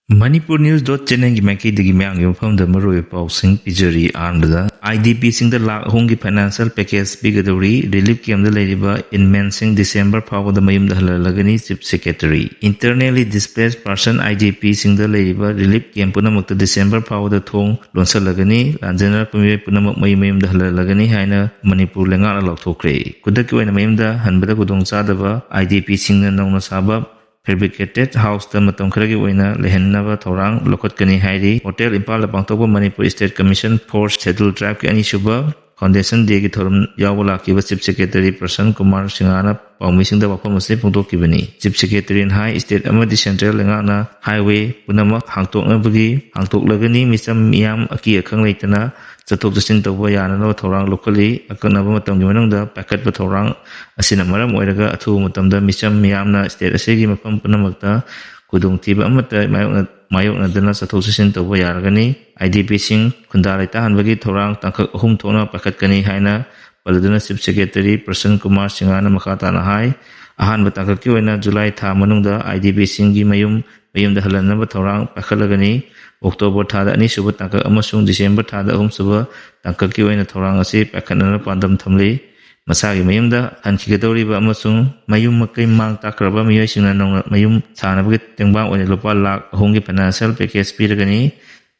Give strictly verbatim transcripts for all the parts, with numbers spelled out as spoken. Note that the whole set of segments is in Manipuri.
Manipur News dot channelꯒꯤ ꯃꯥꯏꯀꯩꯗꯒꯤ ꯃꯌꯥꯝꯒꯤ ꯃꯐꯝꯗ ꯃꯔꯨꯑꯣꯏꯕ ꯄꯥꯎꯁꯤꯡ ꯄꯤꯖꯔꯤ꯫ ꯑꯍꯥꯟꯕꯗ, IDPꯁꯤꯡꯗ ꯂꯥꯈ ꯑꯍꯨꯝꯒꯤ financial package ꯄꯤꯒꯗꯧꯔꯤ꯫ Relief campꯗ ꯂꯩꯔꯤꯕ inmateꯁꯤꯡ December ꯐꯥꯎꯕꯗ ꯃꯌꯨꯝꯗ ꯍꯜꯍꯜꯂꯒꯅꯤ꯫ Chief Secretary, internally displaced person IDPꯁꯤꯡꯗ ꯂꯩꯔꯤꯕ relief camp ꯄꯨꯝꯅꯃꯛꯇ December ꯐꯥꯎꯕꯗ ꯊꯣꯡ ꯂꯣꯟꯁꯤꯜꯂꯒꯅꯤ꯫ ꯂꯥꯟꯖꯦꯟꯅꯔꯛꯄ ꯃꯤꯑꯣꯏ ꯄꯨꯝꯅꯃꯛ ꯃꯌꯨꯝ ꯃꯌꯨꯝꯗ ꯍꯜꯍꯜꯂꯒꯅꯤ ꯍꯥꯏꯅ ꯃꯅꯤꯄꯨꯔ ꯂꯩꯉꯥꯛꯅ ꯂꯥꯎꯊꯣꯛꯈ꯭ꯔꯦ꯫ ꯈꯨꯗꯛꯀꯤ ꯑꯣꯏꯅ ꯃꯌꯨꯝꯗ ꯍꯟꯕꯗ ꯈꯨꯗꯣꯡꯆꯥꯗꯕ IDPꯁꯤꯡꯅ ꯅꯧꯅ ꯁꯥꯕ fabricated houseꯇ ꯃꯇꯝ ꯈꯔꯒꯤ ꯑꯣꯏꯅ ꯂꯩꯍꯟꯅꯕ ꯊꯧꯔꯥꯡ ꯂꯧꯈꯠꯀꯅꯤ ꯍꯥꯏꯔꯤ꯫ ꯍꯣꯇꯦꯜ ꯏꯝꯐꯥꯜꯗ ꯄꯥꯡꯊꯣꯛꯄ Manipur State Commission for Scheduled Tribeꯀꯤ ꯑꯅꯤꯁꯨꯕ Foundation Dayꯒꯤ ꯊꯧꯔꯝ ꯌꯥꯎꯕ ꯂꯥꯛꯈꯤꯕ Chief Secretary ꯄ꯭ꯔꯁꯟ ꯀꯨꯃꯥꯔ ꯁꯤꯡꯍꯅ ꯄꯥꯎꯃꯤꯁꯤꯡꯗ ꯋꯥꯐꯝ ꯑꯁꯤ ꯐꯣꯡꯗꯣꯛꯈꯤꯕꯅꯤ꯫ Chief Secretaryꯅ ꯍꯥꯏ, state ꯑꯃꯗꯤ central ꯂꯩꯉꯥꯛꯅ highway ꯄꯨꯝꯅꯃꯛ ꯍꯥꯡꯇꯣꯛꯅꯕꯒꯤ, ꯍꯥꯡꯇꯣꯛꯂꯒꯅꯤ꯫ ꯃꯤꯆꯝ ꯃꯤꯌꯥꯝ ꯑꯀꯤ ꯑꯈꯪ ꯂꯩꯇꯅ ꯆꯠꯊꯣꯛ ꯆꯠꯁꯤꯟ ꯇꯧꯕ ꯌꯥꯅꯅꯕ ꯊꯧꯔꯥꯡ ꯂꯧꯈꯠꯂꯤ꯫ ꯑꯀꯛꯅꯕ ꯃꯇꯝꯒꯤ ꯃꯅꯨꯡꯗ ꯄꯥꯏꯈꯠꯄ ꯊꯧꯔꯥꯡ ꯑꯁꯤꯅ ꯃꯔꯝ ꯑꯣꯏꯔꯒ ꯑꯊꯨꯕ ꯃꯇꯝꯗ ꯃꯤꯆꯝ ꯃꯤꯌꯥꯝꯅ state ꯑꯁꯤꯒꯤ ꯃꯐꯝ ꯄꯨꯝꯅꯃꯛꯇ ꯈꯨꯗꯣꯡꯊꯤꯕ ꯑꯃꯠꯇ ꯃꯥꯌꯣꯛꯅ-, ꯃꯥꯌꯣꯛꯅꯗꯅ ꯆꯠꯊꯣꯛ ꯆꯠꯁꯤꯟ ꯇꯧꯕ ꯌꯥꯔꯒꯅꯤ꯫ IDPꯁꯤꯡ ꯈꯨꯟꯗꯥ ꯂꯩꯇꯥꯍꯟꯕꯒꯤ ꯊꯧꯔꯥꯡ ꯇꯥꯡꯀꯛ ꯑꯍꯨꯝ ꯊꯣꯛꯅ ꯄꯥꯏꯈꯠꯀꯅꯤ ꯍꯥꯏꯅ ꯄꯜꯂꯗꯨꯅ Chief Secretary ꯄ꯭ꯔꯁꯟ ꯀꯨꯃꯥꯔ ꯁꯤꯡꯍꯅ ꯃꯈꯥ ꯇꯥꯅ ꯍꯥꯏ, ꯑꯍꯥꯟꯕ ꯇꯥꯡꯀꯛꯀꯤ ꯑꯣꯏꯅ ꯖꯨꯂꯥꯏ ꯊꯥ ꯃꯅꯨꯡꯗ IDPꯁꯤꯡꯒꯤ ꯃꯌꯨꯝ ꯃꯌꯨꯝꯗ ꯍꯜꯍꯟꯅꯕ ꯊꯧꯔꯥꯡ ꯄꯥꯏꯈꯠꯂꯒꯅꯤ꯫ ꯑꯣꯛꯇꯣꯕꯔ ꯊꯥꯗ ꯑꯅꯤꯁꯨꯕ ꯇꯥꯡꯀꯛ ꯑꯃꯁꯨꯡ ꯗꯤꯁꯦꯝꯕꯔ ꯊꯥꯗ ꯑꯍꯨꯝꯁꯨꯕ ꯇꯥꯡꯀꯛꯀꯤ ꯑꯣꯏꯅ ꯊꯧꯔꯥꯡ ꯑꯁꯤ ꯄꯥꯏꯈꯠꯅꯅꯕ ꯄꯥꯟꯗꯝ ꯊꯝꯂꯤ꯫ ꯃꯁꯥꯒꯤ ꯃꯌꯨꯝꯗ ꯍꯟꯈꯤꯒꯗꯧꯔꯤꯕ ꯑꯃꯁꯨꯡ ꯃꯌꯨꯝ ꯃꯀꯩ ꯃꯥꯡ ꯇꯥꯛꯈ꯭ꯔꯕ ꯃꯤꯑꯣꯏꯁꯤꯡꯅ ꯅꯧꯅ ꯃꯌꯨꯝ ꯁꯥꯅꯕꯒꯤ ꯇꯦꯡꯕꯥꯡ ꯑꯣꯏꯅ ꯂꯨꯄꯥ ꯂꯥꯈ ꯑꯍꯨꯝꯒꯤ financial package ꯄꯤꯔꯒꯅꯤ꯫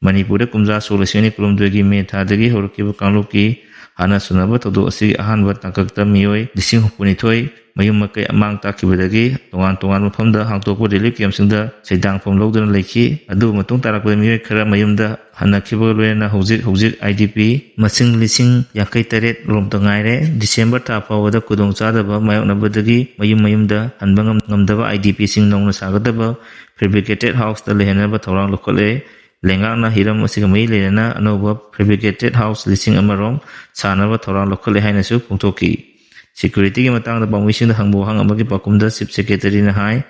ꯃꯅꯤꯄꯨꯔꯗ ꯀꯨꯝꯖꯥ ꯁꯣꯛ ꯂꯤꯁꯤꯡ ꯑꯅꯤ ꯀꯨꯟꯍꯨꯝꯗꯣꯏꯒꯤ ꯃꯦ ꯊꯥꯗꯒꯤ ꯍꯧꯔꯛꯈꯤꯕ ꯀꯥꯡꯂꯨꯞꯀꯤ ꯍꯥꯟꯅ ꯁꯨꯅꯕ ꯊꯧꯗꯣꯛ ꯑꯁꯤꯒꯤ ꯑꯍꯥꯟꯕ ꯇꯥꯡꯀꯛꯇ ꯃꯤꯑꯣꯏ ꯂꯤꯁꯤꯡ ꯍꯨꯝꯐꯨꯅꯤꯊꯣꯏ ꯃꯌꯨꯝ ꯃꯀꯩ ꯑꯃꯥꯡ ꯇꯥꯛꯈꯤꯕꯗꯒꯤ ꯇꯣꯉꯥꯟ ꯇꯣꯉꯥꯟꯕ ꯃꯐꯝꯗ ꯍꯥꯡꯗꯣꯛꯄ relief campꯁꯤꯡꯗ ꯆꯩꯗꯥꯡꯐꯝ ꯂꯧꯗꯨꯅ ꯂꯩꯈꯤ꯫ ꯑꯗꯨꯕꯨ ꯃꯇꯨꯡ ꯇꯥꯔꯛꯄꯗ ꯃꯤꯑꯣꯏ ꯈꯔ ꯃꯌꯨꯝꯗ ꯍꯟꯅꯈꯤꯕꯒ ꯂꯣꯏꯅꯅ ꯍꯧꯖꯤꯛ ꯍꯧꯖꯤꯛ IDP ꯃꯁꯤꯡ ꯂꯤꯁꯤꯡ ꯌꯥꯡꯈꯩ ꯇꯔꯦꯠ ꯔꯣꯝꯇ ꯉꯥꯏꯔꯦ꯫ ꯗꯤꯁꯦꯝꯕꯔ ꯊꯥ ꯐꯥꯎꯕꯗ ꯈꯨꯗꯣꯡꯆꯥꯗꯕ ꯃꯥꯌꯣꯛꯅꯕꯗꯒꯤ ꯃꯌꯨꯝ ꯃꯌꯨꯝꯗ ꯍꯟꯕ ꯉꯝ-, ꯉꯝꯗꯕ IDPꯁꯤꯡ ꯅꯧꯅ ꯁꯥꯒꯗꯕ fabricated houseꯇ ꯂꯩꯍꯟꯅꯕ ꯊꯧꯔꯥꯡ ꯂꯧꯈꯠꯂꯦ꯫ ꯂꯩꯉꯥꯛꯅ ꯍꯤꯔꯝ ꯑꯁꯤꯒ ꯃꯔꯤ ꯂꯩꯅꯅ ꯑꯅꯧꯕ fabricated house ꯂꯤꯁꯤꯡ ꯑꯃ ꯔꯣꯝ ꯁꯥꯅꯕ ꯊꯧꯔꯥꯡ ꯂꯧꯈꯠꯂꯦ ꯍꯥꯏꯅꯁꯨ ꯐꯣꯡꯗꯣꯛꯈꯤ꯫ Securityꯒꯤ ꯃꯇꯥꯡꯗ ꯄꯥꯎꯃꯤꯁꯤꯡꯗ ꯍꯪꯕ ꯋꯥꯍꯪ ꯑꯃꯒꯤ ꯄꯥꯎꯈꯨꯝꯗ Chief Secretaryꯅ ꯍꯥꯏ,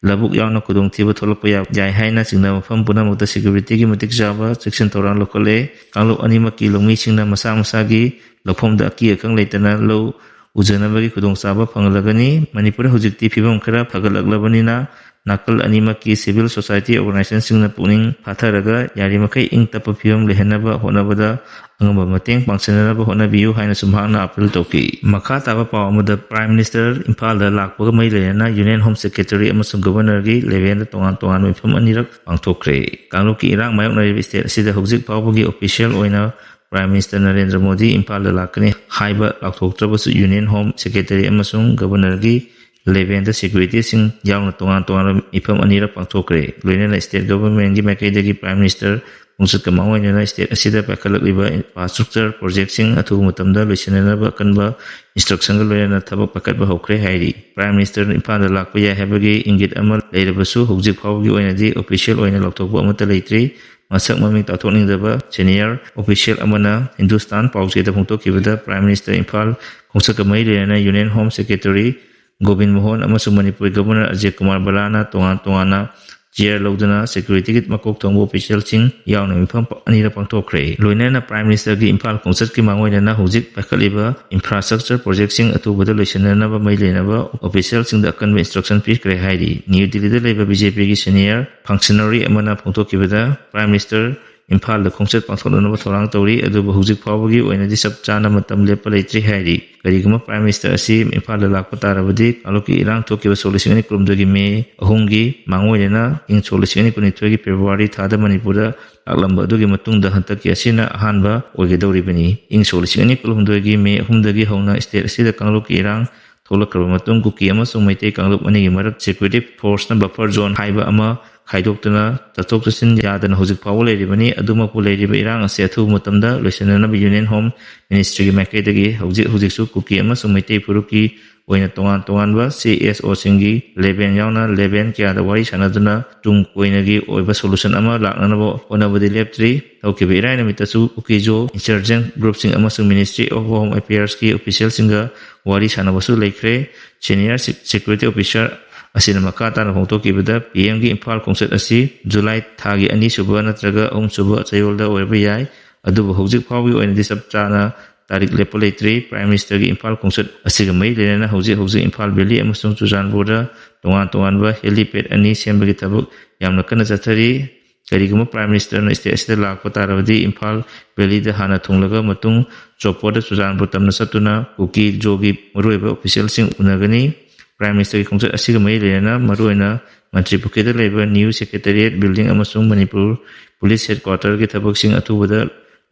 ꯂꯧꯕꯨꯛ ꯌꯥꯎꯅ ꯈꯨꯗꯣꯡꯊꯤꯕ ꯊꯣꯛꯂꯛꯄ ꯌꯥ-, ꯌꯥꯏ ꯍꯥꯏꯅ ꯆꯤꯡꯅꯕ ꯃꯐꯝ ꯄꯨꯝꯅꯃꯛꯇ securityꯒꯤ ꯃꯇꯤꯛ ꯆꯥꯕ ꯆꯦꯛꯁꯤꯟ ꯊꯧꯔꯥꯡ ꯂꯧꯈꯠꯂꯦ꯫ ꯀꯥꯡꯂꯨꯞ ꯑꯅꯤꯃꯛꯀꯤ ꯂꯧꯃꯤꯁꯤꯡꯅ ꯃꯁꯥ ꯃꯁꯥꯒꯤ ꯂꯧꯐꯝꯗ ꯑꯀꯤ ꯑꯈꯪ ꯂꯩꯇꯅ ꯂꯧ ꯎꯖꯅꯕꯒꯤ ꯈꯨꯗꯣꯡꯆꯥꯕ ꯐꯪꯍꯜꯂꯒꯅꯤ꯫ ꯃꯅꯤꯄꯨꯔꯗ ꯍꯧꯖꯤꯛꯇꯤ ꯐꯤꯕꯝ ꯈꯔ ꯐꯒꯠꯂꯛꯂꯕꯅꯤꯅ ꯅꯥꯀꯜ ꯑꯅꯤꯃꯛꯀꯤ civil society organizationꯁꯤꯡꯅ ꯄꯨꯛꯅꯤꯡ ꯐꯥꯊꯔꯒ ꯌꯥꯔꯤꯃꯈꯩ ꯏꯪ ꯇꯞꯄ ꯐꯤꯕꯝ ꯂꯩꯍꯟꯅꯕ ꯍꯣꯠꯅꯕꯗ ꯑꯉꯝꯕ ꯃꯇꯦꯡ ꯄꯥꯡꯁꯤꯟꯅꯅꯕ ꯍꯣꯠꯅꯕꯤꯌꯨ ꯍꯥꯏꯅꯁꯨ ꯃꯍꯥꯛꯅ ꯑꯥꯄꯤꯜ ꯇꯧꯈꯤ꯫ ꯃꯈꯥ ꯇꯥꯕ ꯄꯥꯎ ꯑꯃꯗ, Prime Minister ꯏꯝꯐꯥꯜꯗ ꯂꯥꯛꯄꯒ ꯃꯔꯤ ꯂꯩꯅꯅ Union Home Secretary ꯑꯃꯁꯨꯡ Governorꯒꯤ levelꯗ ꯇꯣꯉꯥꯟ ꯇꯣꯉꯥꯟꯕ ꯃꯤꯐꯝ ꯑꯅꯤꯔꯛ ꯄꯥꯡꯊꯣꯛꯈ꯭ꯔꯦ꯫ ꯀꯥꯡꯂꯨꯞꯀꯤ ꯏꯔꯥꯡ ꯃꯥꯌꯣꯛꯅꯔꯤꯕ state ꯑꯁꯤꯗ ꯍꯧꯖꯤꯛ ꯐꯥꯎꯕꯒꯤ official ꯑꯣꯏꯅ Prime Minister ꯅꯔꯦꯟꯗ꯭ꯔ ꯃꯣꯗꯤ ꯏꯝꯐꯥꯜꯗ ꯂꯥꯛꯀꯅꯤ ꯍꯥꯏꯕ ꯂꯥꯎꯊꯣꯛꯇ꯭ꯔꯕꯁꯨ, Union Home Secretary ꯑꯃꯁꯨꯡ Governorꯒꯤ levelꯗ securityꯁꯤꯡ ꯌꯥꯎꯅ ꯇꯣꯉꯥꯟ ꯇꯣꯉꯥꯟꯕ ꯃꯤꯐꯝ ꯑꯅꯤꯔꯛ ꯄꯥꯡꯊꯣꯛꯈ꯭ꯔꯦ꯫ ꯂꯣꯏꯅꯅ state governmentꯒꯤ ꯃꯥꯏꯀꯩꯗꯒꯤ Prime Minister ꯈꯣꯡꯆꯠꯀ ꯃꯥꯡꯑꯣꯏꯅꯅ state ꯑꯁꯤꯗ ꯄꯥꯏꯈꯠꯂꯛꯂꯤꯕ infrastructure projectꯁꯤꯡ ꯑꯊꯨꯕ ꯃꯇꯝꯗ ꯂꯣꯏꯁꯤꯟꯅꯅꯕ ꯑꯀꯟꯕ instructionꯒ ꯂꯣꯏꯅꯅ ꯊꯕꯛ ꯄꯥꯏꯈꯠꯄ ꯍꯧꯈ꯭ꯔꯦ ꯍꯥꯏꯔꯤ꯫ Prime Minister ꯏꯝꯐꯥꯜꯗ ꯂꯥꯛꯄ ꯌꯥꯏ ꯍꯥꯏꯕꯒꯤ ꯏꯪꯒꯤꯠ ꯑꯃ ꯂꯩꯔꯕꯁꯨ, ꯍꯧꯖꯤꯛ ꯐꯥꯎꯕꯒꯤ ꯑꯣꯏꯅꯗꯤ official ꯑꯣꯏꯅ ꯂꯥꯎꯊꯣꯛꯄ ꯑꯃꯠꯇ ꯂꯩꯇ꯭ꯔꯤ꯫ ꯃꯁꯛ ꯃꯃꯤꯡ ꯇꯥꯊꯣꯛꯅꯤꯡꯗꯕ senior official ꯑꯃꯅ ꯍꯤꯟꯗꯨꯁꯇꯥꯟ ꯄꯥꯎꯆꯦꯗ ꯐꯣꯡꯗꯣꯛꯈꯤꯕꯗ, Prime Minister ꯏꯝꯐꯥꯜ ꯈꯣꯡꯆꯠꯀ ꯃꯔꯤ ꯂꯩꯅꯅ Union Home Secretary Gobin Mohan ꯑꯃꯁꯨꯡ ꯃꯅꯤꯄꯨꯔꯒꯤ Governor ꯑꯖꯌ ꯀꯨꯃꯥꯔ ꯕꯂꯥꯅ ꯇꯣꯉꯥꯟ ꯇꯣꯉꯥꯟꯅ chair ꯂꯧꯗꯨꯅ securityꯒꯤ ꯃꯀꯣꯛ ꯊꯣꯡꯕ officialꯁꯤꯡ ꯌꯥꯎꯅ ꯃꯤꯐꯝ ꯑꯅꯤꯔꯛ ꯄꯥꯡꯊꯣꯛꯈ꯭ꯔꯦ꯫ ꯂꯣꯏꯅꯅ Prime Ministerꯒꯤ ꯏꯝꯐꯥꯜ ꯈꯣꯡꯆꯠꯀꯤ ꯃꯥꯡꯑꯣꯏꯅꯅ ꯍꯧꯖꯤꯛ ꯄꯥꯏꯈꯠꯂꯤꯕ infrastructure projectꯁꯤꯡ ꯑꯊꯨꯕꯗ ꯂꯣꯏꯁꯤꯟꯅꯅꯕ ꯃꯔꯤ ꯂꯩꯅꯕ officialꯁꯤꯡꯗ ꯑꯀꯟꯕ instruction ꯄꯤꯈ꯭ꯔꯦ ꯍꯥꯏꯔꯤ꯫ ꯅ꯭ꯌꯨ ꯗꯤꯜꯂꯤꯗ ꯂꯩꯕ BJPꯒꯤ senior functionary ꯑꯃꯅ ꯐꯣꯡꯗꯣꯛꯈꯤꯕꯗ, Prime Minister ꯏꯝꯐꯥꯜꯗ ꯈꯣꯡꯆꯠ ꯄꯥꯡꯊꯣꯛꯅꯅꯕ ꯊꯧꯔꯥꯡ ꯇꯧꯔꯤ, ꯑꯗꯨꯕꯨ ꯍꯧꯖꯤꯛ ꯐꯥꯎꯕꯒꯤ ꯑꯣꯏꯅꯗꯤ ꯆꯞ ꯆꯥꯅ ꯃꯇꯝ ꯂꯦꯞꯄ ꯂꯩꯇ꯭ꯔꯤ ꯍꯥꯏꯔꯤ꯫ ꯀꯔꯤꯒꯨꯝꯕ Prime Minister ꯑꯁꯤ ꯏꯝꯐꯥꯜꯗ ꯂꯥꯛꯄ ꯇꯥꯔꯕꯗꯤ, ꯀꯥꯡꯂꯨꯞꯀꯤ ꯏꯔꯥꯡ ꯊꯣꯛꯈꯤꯕ ꯁꯣꯛ ꯂꯤꯁꯤꯡ ꯑꯅꯤ ꯀꯨꯟꯍꯨꯝꯗꯣꯏꯒꯤ May ꯑꯍꯨꯝꯒꯤ ꯃꯥꯡꯑꯣꯏꯅꯅ ꯏꯪ ꯁꯣꯛ ꯂꯤꯁꯤꯡ ꯑꯅꯤ ꯀꯨꯟꯅꯤꯊꯣꯏꯒꯤ February ꯊꯥꯗ ꯃꯅꯤꯄꯨꯔꯗ ꯂꯥꯛꯂꯝꯕ ꯑꯗꯨꯒꯤ ꯃꯇꯨꯡꯗ ꯍꯟꯗꯛꯀꯤ ꯑꯁꯤꯅ ꯑꯍꯥꯟꯕ ꯑꯣꯏꯒꯗꯧꯔꯤꯕꯅꯤ꯫ ꯏꯪ ꯁꯣꯛ ꯂꯤꯁꯤꯡ ꯑꯅꯤ ꯀꯨꯟꯍꯨꯝꯗꯣꯏꯒꯤ May ꯑꯍꯨꯝꯗꯒꯤ ꯍꯧꯅ state ꯑꯁꯤꯗ ꯀꯥꯡꯂꯨꯞꯀꯤ ꯏꯔꯥꯡ ꯊꯣꯛꯂꯛꯈ꯭ꯔꯕ ꯃꯇꯨꯡ, ꯀꯨꯀꯤ ꯑꯃꯁꯨꯡ ꯃꯩꯇꯩ ꯀꯥꯡꯂꯨꯞ ꯑꯅꯤꯒꯤ ꯃꯔꯛ security forceꯅ buffer zone ꯍꯥꯏꯕ ꯑꯃ ꯈꯥꯏꯗꯣꯛꯇꯨꯅ ꯆꯠꯊꯣꯛ ꯆꯠꯁꯤꯟ ꯌꯥꯗꯅ ꯍꯧꯖꯤꯛ ꯐꯥꯎꯕ ꯂꯩꯔꯤꯕꯅꯤ꯫ ꯑꯗꯨꯃꯛꯄꯨ ꯂꯩꯔꯤꯕ ꯏꯔꯥꯡ ꯑꯁꯤ ꯑꯊꯨꯕ ꯃꯇꯝꯗ ꯂꯣꯏꯁꯤꯟꯅꯅꯕ Union Home Ministryꯒꯤ ꯃꯥꯏꯀꯩꯗꯒꯤ ꯍꯧꯖꯤꯛ ꯍꯧꯖꯤꯛꯁꯨ ꯀꯨꯀꯤ ꯑꯃꯁꯨꯡ ꯃꯩꯇꯩ ꯐꯨꯔꯨꯞꯀꯤ ꯑꯣꯏꯅ ꯇꯣꯉꯥꯟ ꯇꯣꯉꯥꯟꯕ CSOꯁꯤꯡꯒꯤ level ꯌꯥꯎꯅ level ꯀꯌꯥꯗ ꯋꯥꯔꯤ ꯁꯥꯟꯅꯗꯨꯅ ꯇꯨꯡ ꯀꯣꯏꯅꯒꯤ ꯑꯣꯏꯕ solution ꯑꯃ ꯂꯥꯛꯅꯅꯕ ꯍꯣꯠꯅꯕꯗꯤ ꯂꯦꯞꯇ꯭ꯔꯤ꯫ ꯍꯧꯈꯤꯕ ꯏꯔꯥꯏ ꯅꯨꯃꯤꯠꯇꯁꯨ ꯀꯨꯀꯤꯖꯣ insurgent groupꯁꯤꯡ ꯑꯃꯁꯨꯡ Ministry of Home Affairsꯀꯤ officialꯁꯤꯡꯒ ꯋꯥꯔꯤ ꯁꯥꯟꯅꯕꯁꯨ ꯂꯩꯈ꯭ꯔꯦ꯫ Senior Sec-, Security Officer ꯑꯁꯤꯅ ꯃꯈꯥ ꯇꯥꯅ ꯐꯣꯡꯗꯣꯛꯈꯤꯕꯗ, PMꯒꯤ ꯏꯝꯐꯥꯜ ꯈꯣꯡꯆꯠ ꯑꯁꯤ July ꯊꯥꯒꯤ ꯑꯅꯤꯁꯨꯕ ꯅꯠꯇ꯭ꯔꯒ ꯑꯍꯨꯝꯁꯨꯕ ꯆꯌꯣꯜꯗ ꯑꯣꯏꯕ ꯌꯥꯏ, ꯑꯗꯨꯕꯨ ꯍꯧꯖꯤꯛ ꯐꯥꯎꯕꯒꯤ ꯑꯣꯏꯅꯗꯤ ꯆꯞ ꯆꯥꯅ ꯂꯥꯏꯔꯤꯛ ꯂꯦꯞꯄ ꯂꯩꯇ꯭ꯔꯤ꯫ Prime Ministerꯒꯤ ꯏꯝꯐꯥꯜ ꯈꯣꯡꯆꯠ ꯑꯁꯤꯒ ꯃꯔꯤ ꯂꯩꯅꯅ ꯍꯧꯖꯤꯛ ꯍꯧꯖꯤꯛ ꯏꯝꯐꯥꯜ Valley ꯑꯃꯁꯨꯡ ꯆꯨꯔꯆꯥꯟꯄꯨꯔꯗ ꯇꯣꯉꯥꯟ ꯇꯣꯉꯥꯟꯕ helipad ꯑꯅꯤ ꯁꯦꯝꯕꯒꯤ ꯊꯕꯛ ꯌꯥꯝꯅ ꯀꯟꯅ ꯆꯠꯊꯔꯤ꯫ ꯀꯔꯤꯒꯨꯝꯕ Prime Ministerꯅ state ꯑꯁꯤꯗ ꯂꯥꯛꯄ ꯇꯥꯔꯕꯗꯤ ꯏꯝꯐꯥꯜ Valleyꯗ ꯍꯥꯟꯅ ꯊꯨꯡꯂꯒ ꯃꯇꯨꯡ ꯆꯣꯄꯔꯗ ꯆꯨꯔꯆꯥꯟꯄꯨꯔ ꯇꯝꯅ ꯆꯠꯇꯨꯅ ꯀꯨꯀꯤ ꯖꯣꯒꯤ ꯃꯔꯨꯑꯣꯏꯕ officialꯁꯤꯡ ꯎꯅꯒꯅꯤ꯫ Prime Ministerꯒꯤ ꯈꯣꯡꯆꯠ ꯑꯁꯤꯒ ꯃꯔꯤ ꯂꯩꯅꯅ ꯃꯔꯨꯑꯣꯏꯅ ꯃꯟꯇ꯭ꯔꯤ ꯄꯨꯈ꯭ꯔꯤꯗ ꯂꯩꯕ new Secretariat building ꯑꯃꯁꯨꯡ ꯃꯅꯤꯄꯨꯔ Police Headquarterꯒꯤ ꯊꯕꯛꯁꯤꯡ ꯑꯊꯨꯕꯗ